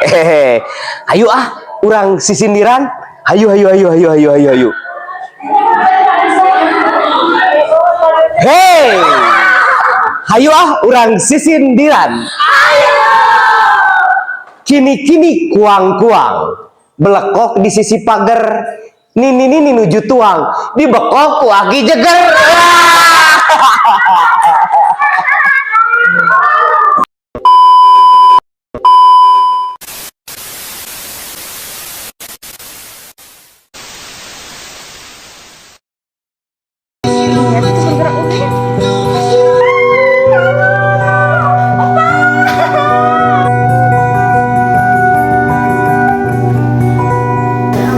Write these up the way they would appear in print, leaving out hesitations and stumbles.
Hehehe. Ayo ah, urang sisindiran. Hayu hayu hayu hayu hayu hayu hayu. Hey. Hayu ah, urang sisindiran. Kini-kini kuang-kuang belekok di sisi pagar. Nini nini nuju tuang dibekok ku aki jeger.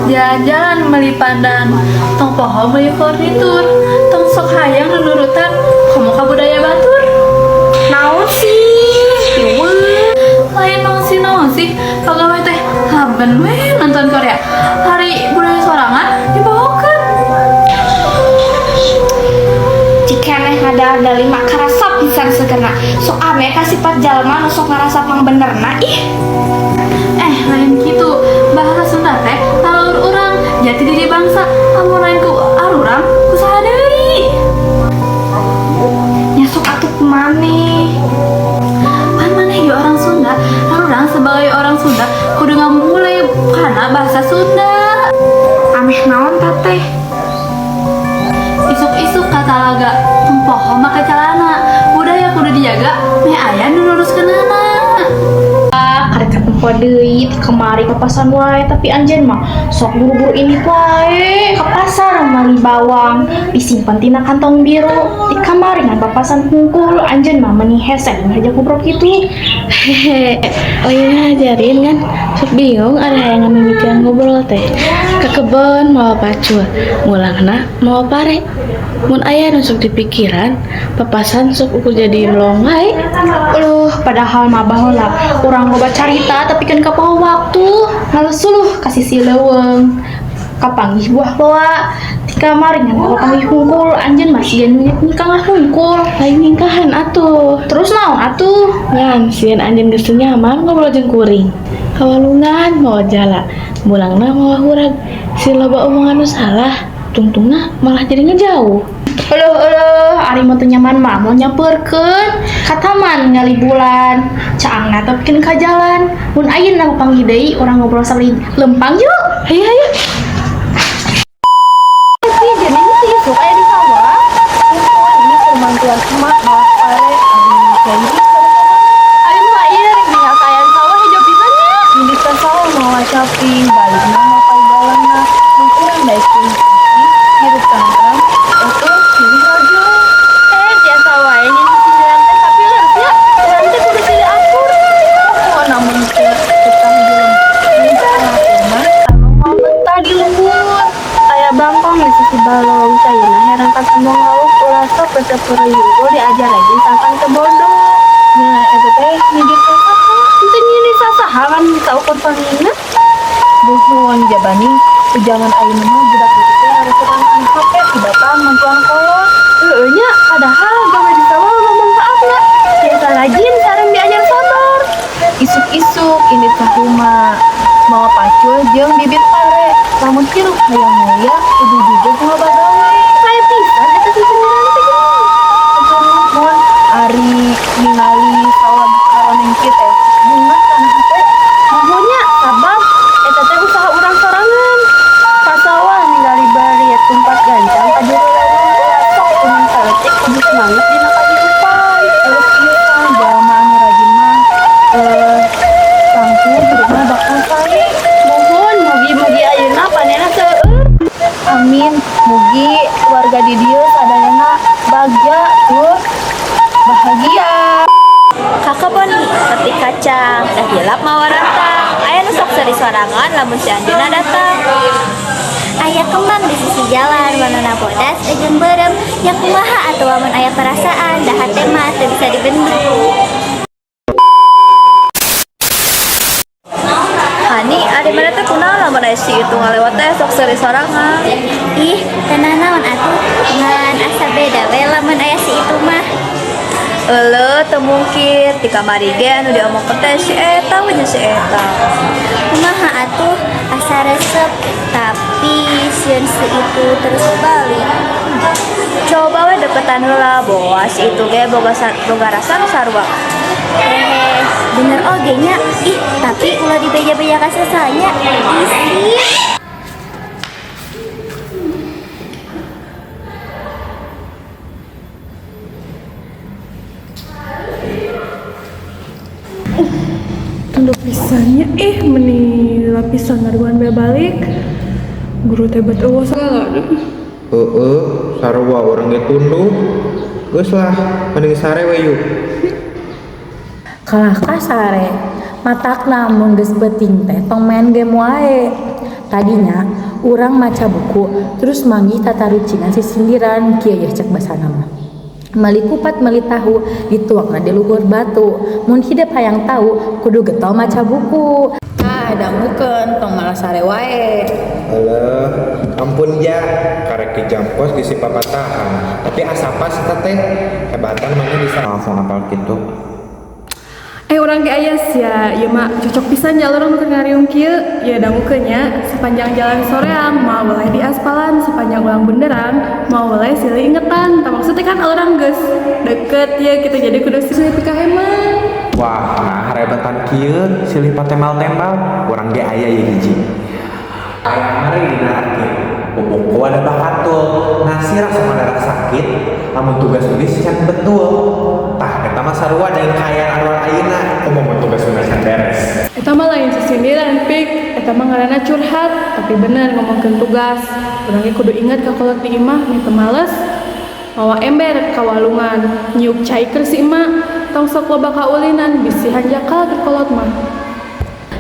Jalan-jalan meuli pandan, tong poho meuli furnitur, tong sok hayang nunurutan, komo ka budaya batur. Naon sih? Ieu. Lain naon sih naon sih, pagawe teh haben we nonton Korea. Hari budaya sorangan dipohokeun. Cikeneh ngadal lima karasa pisan segerna. Sok ame ka sifat jalma nu sok ngarasa pangbenerna ih. Lain kitu, bahasa Sunda teh lalur urang, jati diri bangsa, amun lain ku arurang, ku saha deui? Nya sok atuh kumaneh. Pan maneh ge orang Sunda, arurang sebagai orang Sunda kudu ngamumule kana bahasa Sunda. Ameh naon teteh? Isuk-isuk ka talaga, tong poho make calana, budaya kudu dijaga, meh aya nu nuruskeunana. Karek katempo deui ti kamari papasan wae, tapi anjeun mah sok buru-buru ini wae ka pasar mali bawang disimpan tina kantong biru. Ti kamari ngan papasan hungkul, anjeun mah meni hese aja ngobrol kitu. Hehe, oh iya ngajarin kan, sok bingung ada yang mimitian ngobrol teh. Ke kebon mawa pacul, ngulangna mawa pare. Mun aya nu sok dipikiran, papasan sok ukur jadi melong wae. Uluh, padahal mah baheula urang loba carita tapi kan kapoho waktu. Suluh ka sisi leuweung kapanggih buah loa. Ti kamari ngan kapanggih hungkul, anjeun mah sieun nyingkah hungkul. Lain nyingkahan atuh. Terus naon atuh? Ngan sieun anjeun geus teu nyaman ngobrol jeung kuring. Kawalungan mawa jala, mulangna mawa hurag. Si loba omongan nu salah, tungtungna malah jadi ngejauh. Euleuh euleuh, ari mun teu nyaman mah moal nyamperkeun ka taman ngali bulan. Caangna tepikeun ka jalan. Mun ayeuna papanggih deui urang ngobrol sabari lempang yuk. Hayu hayu. Jadi si isuk aya di sawah. Kumpul ini mantuan emak malah pare abi janji. Ayo mah ieu rek ningal kaayaan sawah hijau pisan nya. Indit ka sawah mawa caping, balikna mapai balangna. Mun urang daek pilih hirup tentram, oke pilih rajo. Tiasa wae nyen sindiran teh tapi leres nya. Urang teh kudu silih akur. Pokok namun teu betah di lembur, anu mau betah di lembur. Aya bangkong di sisi balong, caina herang katembong lauk, ulah sok resep yungkul diajar rajin sangkan teu bodoh. Nya eta teh nyindir ka saha? Henteu nyindir sasaha kan saukur panginget. Buhun jabani di zaman ayeuna mah budak leutik teh haresepan kana HP tibatan mantuan kolot. Heueuh nya, padahal gawe di sawah loba mangfaatna. Tiasa rajin sareng diajar sabar. Isuk-isuk indit ka huma mawa pacul jeung bibit pare. Lamun hirup hayang mulia kudu jujur jeung loba gawe. Sae pisan eta sisindiran teh geuning. Hatur nuhun ari ningali sawah karoneng kieu teh bungah kana hate. Muhun nya, sabab eta teh usaha urang sorangan. Ka sawah ningali bariet tumpat gancang ka jero leuweung, ulah sok kuning saeutik kudu semangat dina kahirupan. Terus ieu kan jalma anu rajin mah tangtu hirupna bakal sae. Muhun, mugi-mugi ayeuna panenna seueur. Amin, mugi warga di dieu sadayana bagja tur bahagia. Ka kebon petik kacang, teh hilap mawa rantang. Aya nu sok seuri sorangan lamun si anjeunna datang. Aya kembang di sisi jalan, warnana bodas jeung beureum. Nya kumaha atuh lamun aya perasaan, da hate mah teu bisa dibendung. Hani, ari maneh teh kunaon lamun aya si itu ngalewat teh sok seuri sorangan? Ih, teu nanaon atuh, ngan asa beda we lamun aya si itu mah. Euleuh, teu mungkin, di kamari ge anu diomongkeun teh si eta we jeung si eta. Kumaha atuh, asa resep, tapi sieun si itu terus balik. Coba we deketan heula, boa si itu ge boga boga rasa nu sarua. Hehe, bener oge nya. Ih, tapi ulah dibeja-beja ka sasanya. Isin. Tunduh pisan nya, ih, meni lapisan ngaduan bel balik. Guru teh bet euweuh segala. Heeh, sarua urang ge tunduh. Geus lah, mending sare we yuk. Kalah ka sare, matakna mun geus peuting teh tong main game wae. Tadinya urang maca buku terus manggih tatarucingan sisindiran kieu yeuh, cek basana mah. Meuli kupat meuli tahu dituangna di luhur batu. Mun hidep hayang tahu kudu getol maca buku. Ah, dangukeun, tong malah sare wae. Alah, ampun ya, karek di jam kos geus papatahan. Tapi asa pas eta teh, hebatan mana bisa langsung apal kitu. Eh, urang ge aya sia, ieu mah cocok pisan jalur nu keur ngariung kieu. Ya dangukeun nya, sepanjang jalan soreang moal weleh di aspalan, sepanjang ulang benderang moal weleh silih ingetan. Tah, maksudnya kan urang geus deket ya kita, jadi kudu silih pikaheman. Wah, nah harebatan kieu silih patemal-temal, urang ge aya ye hiji. Aya mari dina arti Boboko ada bakatul, nasir sama darah sakit, lamun tugas nulis can betul. Tah, eta mah sarua dengan kaayaan arwah ayeuna, komo mun tugas nulis can beres. Eta mah lain sisindiran, Pik, eta mah ngaranna curhat, tapi bener ngomongkeun tugas. Urang ge kudu inget ka kolot di imah, meh teu males. Mawa ember ka walungan, nyiuk cai keur si emak, tong sok loba kaulinan bisi hanjakal keur kolot mah.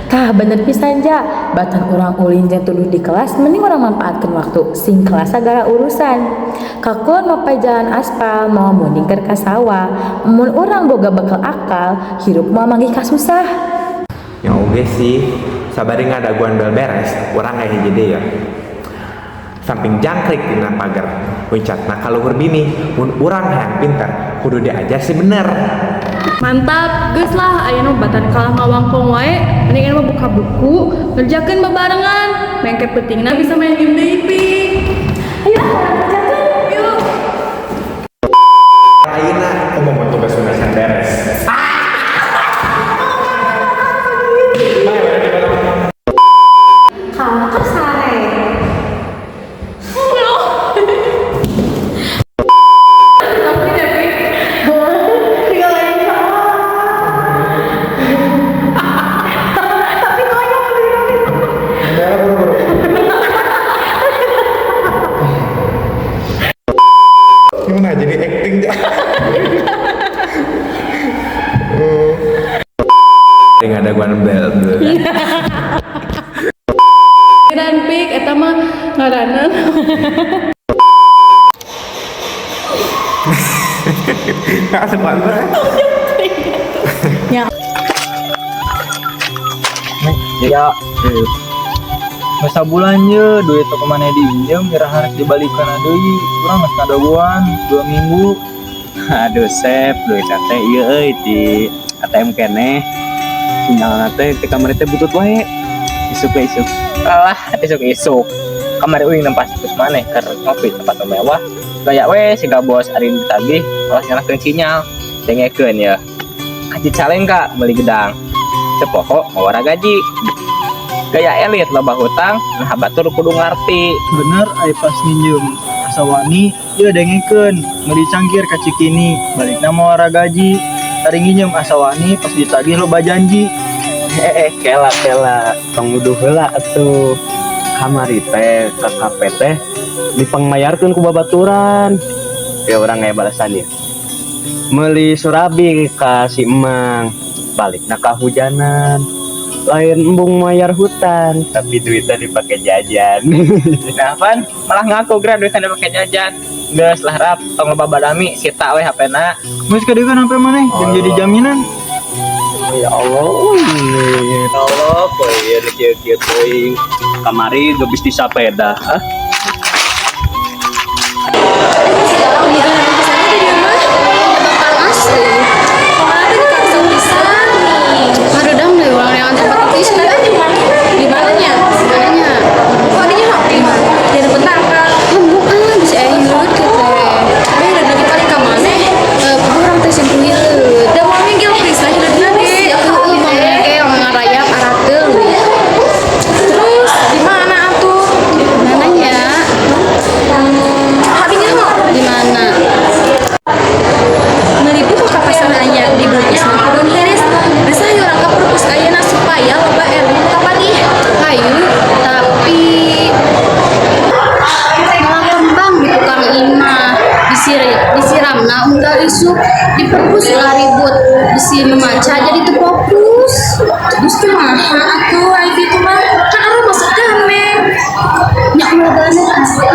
Tah, bener pisan ja, batan urang ulin jeung tunduh di kelas, mending urang manfaatkeun waktu sing kelas sagala urusan. Ka kulon mapay jalan aspal, mawa munding keur ka sawah. Mun urang boga bekal akal, hirup moal manggih kasusah. Ya oge sih, sabari ngadaguan bel beres, urang aya hiji deui ya. Samping jangkrik dina pagar, uncatna ka luhur bini, mun urang hayang pinter, kudu diajar si bener. Mantap, geus lah, ayeuna batan kalah ngawangkong wae, mending mah buka buku, ngerjakeun bebarengan, mengke peutingna bisa main game deui, Pik. Ayo, kerjakeun. Yuk. Ayeuna komo mun tugas nulis can beres. Kalah ka sare. Tapi deh, Pik. Tinggal lain. Tapi konyol. Enggak, buru-buru. Gimana jadi acting ya? Dengan ada gua bel bel. Dan Pik, eta mah ngaranna. Asik banget. Ya. Ya. Geus sabulan ye duit toko maneh diinjem, iraha rek dibalikeun deui? Urang geus ngadagoan 2 minggu. Aduh Sep, duit teh ieu euy di ATM keneh. Sinyalna teh teh kamari teh butut wae. Isuk we isuk. Alah, isuk-isuk. Kamari uing nempas terus maneh keur ngopi tempat mewah. Gaya we siga bos, ari ditagih malah nyalahkeun sinyal. Dengekeun ya. Ka Cicalengka meuli gedang. Teu poho mawa gaji. Gaya elit loba hutang, nah batur kudu ngarti. Bener ai pas minjem asa wani. Ieu dengekeun, meuli cangkir ka Cikini, balikna mawa gaji. Ari nginjem asa wani, pas ditagih loba janji. Eh, eh, kela kela, tong nuduh heula atuh. Kamari teh ka kafe teh dipangmayarkeun ku babaturan. Ya urang aya balasan ya. Meuli surabi ka si emang, balikna kahujanan. Lain embung mayar hutang, tapi duitnya dipakai jajan. Nah, pan malah ngaku geura duitnya dipake jajan. Geus lah rap, tong loba badami, sita we HP-na. Geus kadiekeun HP maneh jeung jadi jaminan. Ya Allah, ya Allah, poe kieu-kieu teuing. Kamari gebis di sapeda, ah. Panas. Atuh ai kitu mah kan urang masuk keneh. Nya ulah balasan asli.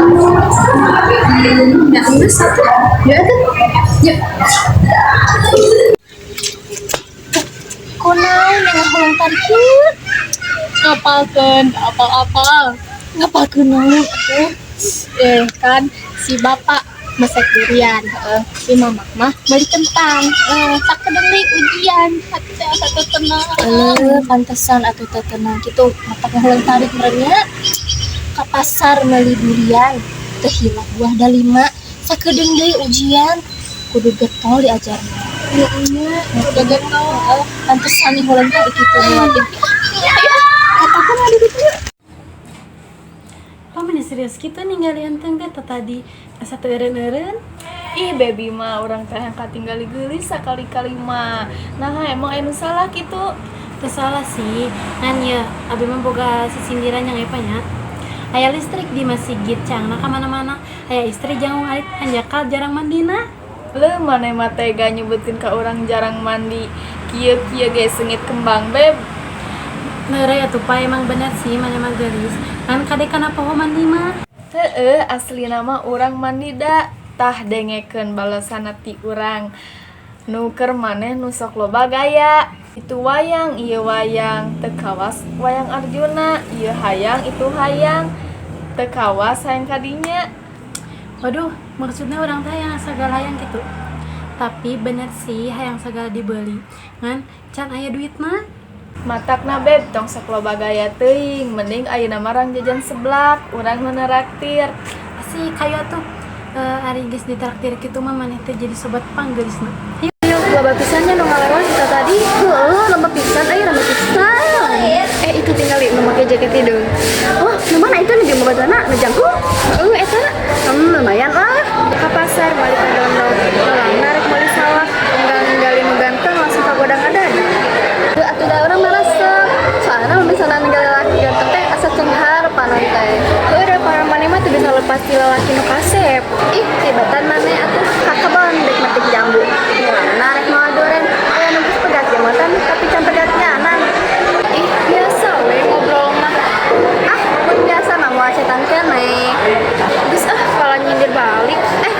Ya geus atuh. Ya atuh. Ya. Kunaon dengan huleng tarik kieu? Ngapalkeun, apal-apal. Ngapalkeun naon atuh? Eh, kan si bapak mesek durian, heeh. Si mamak mah beli kentang. Eh, sakedeung deui ujian, hati teh asa teu tenang. Eleuh, pantesan atuh teu tenang kitu matak ngahuleng tarik meureun nya. Ka pasar meuli durian, teu hilap buah dalima, sakedeung deui ujian, kudu getol diajarna. Iya nya, udah getol. Heeh, pantesan nih huleng tarik kitu ngawatikeun. Ayo, katakan ada di dieu. Kok meni serius gitu ninggali enteng teh tadi asa teu eureun-eureun? Ih, baby mah urang teh yang katinggali geulis sakali-kali mah. Nah, emang anu salah gitu? Teu salah sih, ngan ye abi mah boga sisindiran yang epa nya. Aya listrik di masjid cangna ka mana-mana, aya istri jangkung alit hanjakal jarang mandina. Leuh, maneh mah tega nyebutkeun ka urang jarang mandi. Kieu-kieu ge seungit kembang, beb. Heureuy atuh pa, emang bener sih maneh mah geulis. Ngan kade kana poho mandi mah. Heeh, aslina mah urang mandi da. Tah, dengekeun balesanna ti urang. Nu keur maneh nu sok loba gaya. Itu wayang, ieu wayang, teu kawas wayang Arjuna, ieu hayang, itu hayang, teu kawas hayang kadinya. Waduh, maksudnya urang teh hayang sagala hayang gitu. Tapi bener sih hayang sagala dibeli. Ngan can aya duitna. Matakna beb, tong sok loba gaya teuing, mending ayeuna mah rang jajan seblak, urang nu naraktir. Asik, hayu atuh. Ari geus ditraktir kitu mah maneh teh jadi sobat panggeulisna. Hayu. Loba pisan nya nu ngalewat kita tadi. Heeh, loba pisan euy, rame pisan. Eh, itu tinggali nu make jaket hidung. Oh, nu mana itu nu jeung babaturanna nu jangkung? Heeh, eta. Lumayan lah. Ka pasar meuli kedondong, mulangna rek meuli salak, unggal ninggali nu ganteng langsung kagoda ngadada. Heuh atuh da urang mah resep. Soalna mun misalna ninggali lalaki ganteng teh asa cenghar panon teh. Heuh, da para maneh mah teu bisa lepas ti lalaki nu kasep. Ih, tibatan maneh atuh ka kebon rek metik jambu. Mulangna rek mawa duren, aya nu geus pegat jembotan tapi can pegat nyanan. Ih, biasa we ngobrol mah. Ah, mun biasa mah moal cetan keneh. Geus ah, kalah nyindir balik. Eh,